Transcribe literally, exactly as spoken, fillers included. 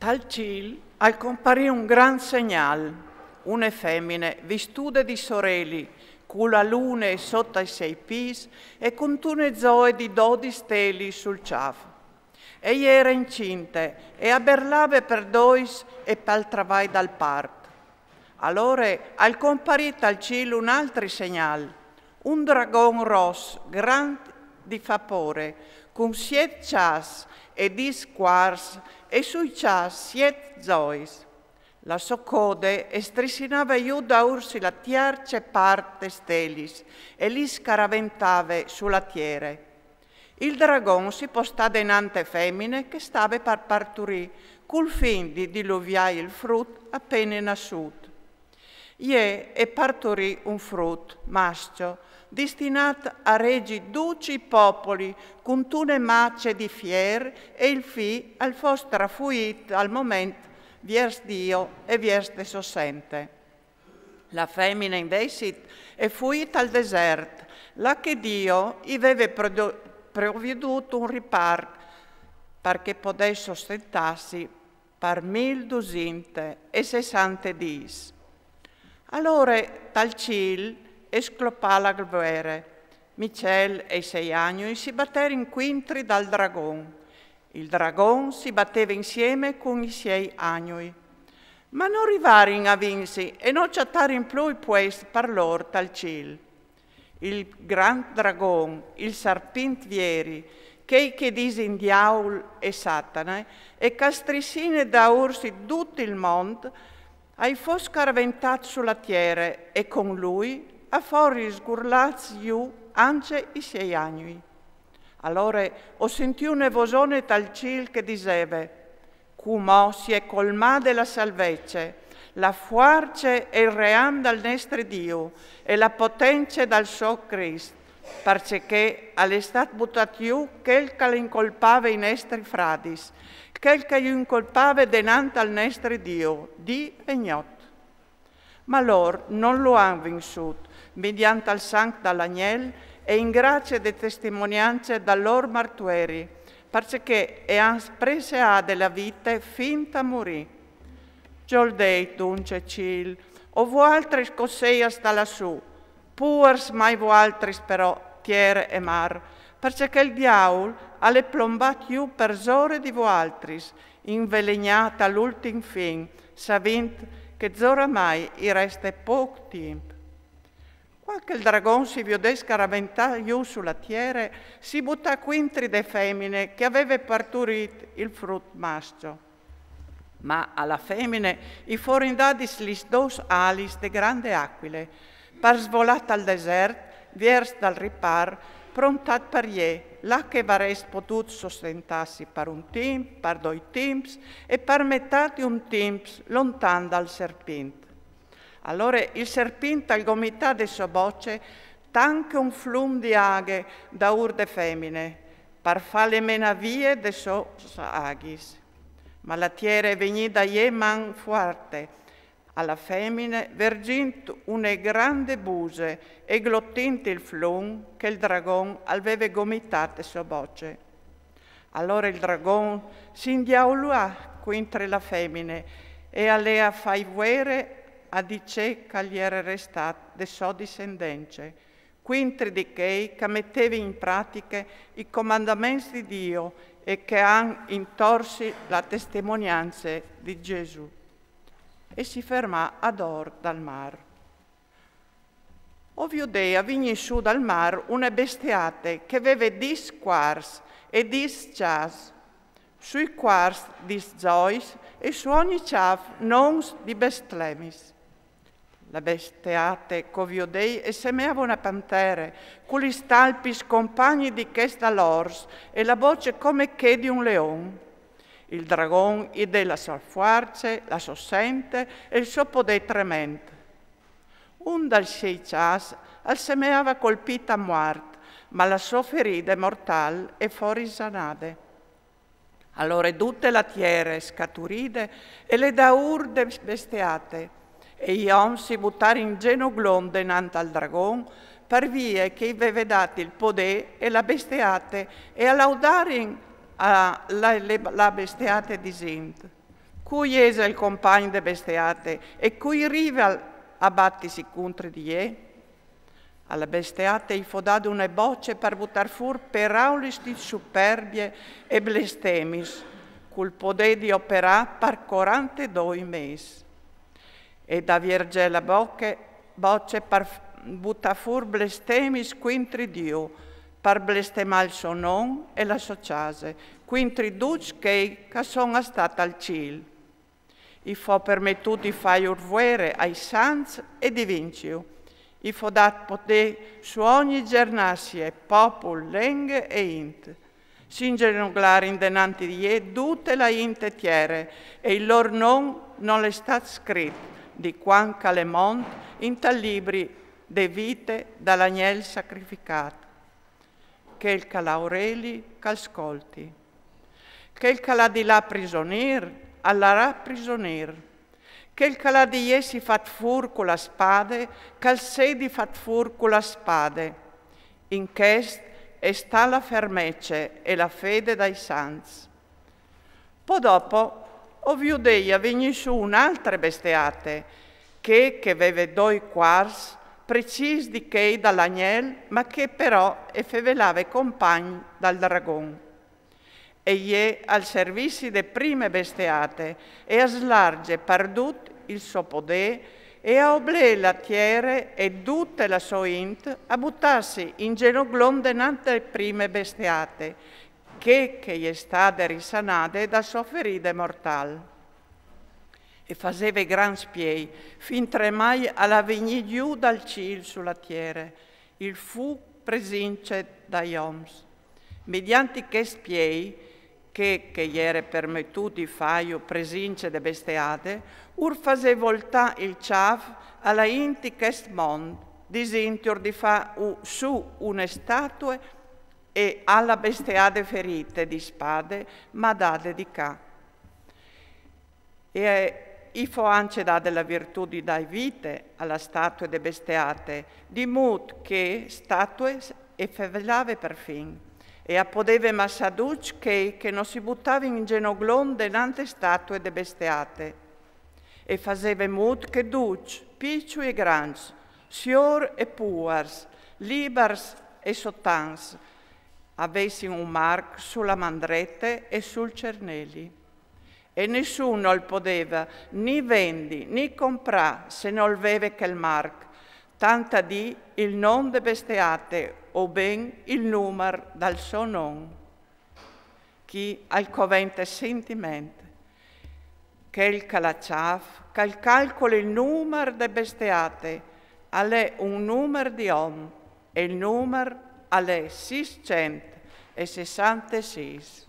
Tal cîl al comparì un grant segnâl, une femine vistude di soreli, cu la lune sot ai siei pîts e cuntune zoie di dodis stelis sul cjâf. E jere incinte e a berlave par doi e pal travai dal part. Alore al comparì tal cîl un altri segnâl, un dragon ros grant di fâ pôre, cun siet cjâfs e dîs cuars e sui cjâfs siet zois. La sô code e strissinave jù daûr si la tierce part des stelis e lis scaraventave su la tiere. Il dragon si postà denant ae femine che e stave par parturî, cul fin di diluviâ il frut a pene nassût. Jê e parturì un frut mascjo, destinât a regi ducj i popoli cuntune mace di fier, e il fi al fo strafuît al moment viers Diu e viers de sô sente. La femine invezit e fuì tal desert, là che Diu i veve prodo-, proviodût un ripart, par che e podès sostentâsi par mil dusinte e sessante dîs. Alore tal cîl e sclopà la vuere. Michel e i siei agnui si baterin cuintri dal dragon. Il dragon si bateve insieme cun i siei agnui. Ma no rivarin a vinsi e no cjatarin plui puest par lôr tal cîl. Il grant dragon, il sarpint vieri, chei che a disin diaul e Satane, e che al strissine daûr si dut il mont, al fo scaraventât su la tiere e cun lui a forin sgurlâts jù ancje i siei agnui. Alore o sintì une vosone tal cîl che e diseve: Cumò si è colmade la salvece, la fuarce e il ream dal nestri Diu e la potence dal so Crist, parcè che al è stât butât jù chel che al incolpave i nestri fradis, chel che ju incolpave denant al nestri Diu, dì e gnot. Ma lôr no lu àn vinsût, midiant al sanc dal agnel e in gracie de testimoniance dal lôr martueri, parcè che e àn spreseade la vite fin ta murî. Gjoldeit duncje, cîl, o vualtris che o sês ta lassù, puars mai vualtris però, tiere e mar, parcè che il diaul al è plombât jù parsore di vualtris, invelegnât al ultin fin, savint che zoramai i reste pôc timp. Cuant che il dragon si viodè scaraventâ jù su la tiere, si butà cuintri de femine che e veve parturît il frut mascjo. Ma a la femine i forin dadis lis dôs alis de grande acuile, par svolâ tal desert, viers dal ripart, prontât par jê, là che e varès podût sostentâsi par un timp, par doi timps e par metât di un timp lontan dal sarpint. Alore il sarpint al gomità de sô boce tant che un flum di aghe daûr de femine, par fâle menâ vie des sôs aghis. Ma la tiere e vegnì da jê man fuarte, a la femine, verzint une grande buse e glotint il flum che il dragon al veve gomitât de sô boce. Alore il dragon si indiaulà cuintri la femine e al è a fâi vuere a dicè che al jere restât de sô dissendence, cuintri di chei che a metevin in pratiche i comandaments di Diu e che a àn intorsi la testimoniance di Gesù. E si fermà a dôr dal mar. O viodè a vignî sù dal mar une bestiate che e veve dîs cuars e dîs cjâfs, sui cuars dîs zois e su ogni cjâf nons di bestlemis. La bestiate che o viodè e semeave une pantere, cu lis talpis compagnis di chês dal ors e la boce come chê di un leon. Il dragon i dè la sô fuarce, la sô sente e il so podê trement. Un dai siei cjâfs al semeave colpît a muart, ma la sô feride mortâl e fo risanade. Alore dute la tiere e scaturide e le daûr de bestiate, e i oms si butarin in zenoglon denant al dragon, par vie che i veve dât il podê e la bestiate, e a laudarin a la, le, la bestiate disint: Cui ese il compagn de besteate e cui riva a batisi cuntri di ie? A la besteate i fo dade une boce par butar fûr peraulis di superbie e blestemis, cul podê di operâ par corantedoi mês. E da viergê la boche, boce par f-, butâ fûr blestemis cuintri Diu, par blestemâ il so non e la sô cjase, cuintri ducj chei ch'a son a stâ tal cîl. I fo permetût di fâju vuere ai sants e di vinciju. I fo dât podê su ogni gjernasie, popul, lenghe e int. Si ingenoglarin denanti di ie dute la int e tiere, e il lôr non nol è stât scrit di cuant ch'al è mont intal libri de vite dal agnel sacrificât. Chel ch'al à oreli, ch'al scolti. Chel ch'al à di lâ prisonîr, al larà prisonîr. Chel ch'al à di jessi fat fûr cu la spade, ch'al sedi fat fûr cu la spade. In chest e sta la fermece e la fede dai sants. Po dopo o viodei a vignî sù une altre besteate, chê che e veve doi cuarts precîs di chei dal agnel, ma che però e fevelave compagn dal dragon. E je al servizi de prime besteate e a slarge par dut il so podê e a oblê la tiere e dute la sô int a butâsi in zenoglon denant de prime besteate, chê che e je stade risanade da sô feride mortâl. E faseve grants piei, fintremai al à vignît jù dal cîl su la tiere il fûc presince dai oms. Medianti chescj piei, chê che e jere permetût di fâju presince de besteate, ur fasè voltâ il cjâf a la int di chest mont, disintjur di fâ u-, sù une statue e a la besteate ferite di spade, ma dade di ca. E i fo ancje dade la virtût di dâi vite a la statue de besteate, di mût che statue e fevelave perfin, e a podeve massâ ducj chei che no si butavin in zenoglon denant de statue de besteate. E faseve mût che ducj, piçui e grancj, siôrs e puars, libars e sotans, a vessin un marc su la man drete e sul cerneli. E nissun nol podeve ni vendi ni comprâ se nol veve chel marc, tant a dî il non de besteate o ben il numar dal so non. Chi al covente sintiment. Chel ch'al à cjâf, ch'al calcole il numar de besteate, al è un numar di om, e il numar al è sîscent e sessantesîs.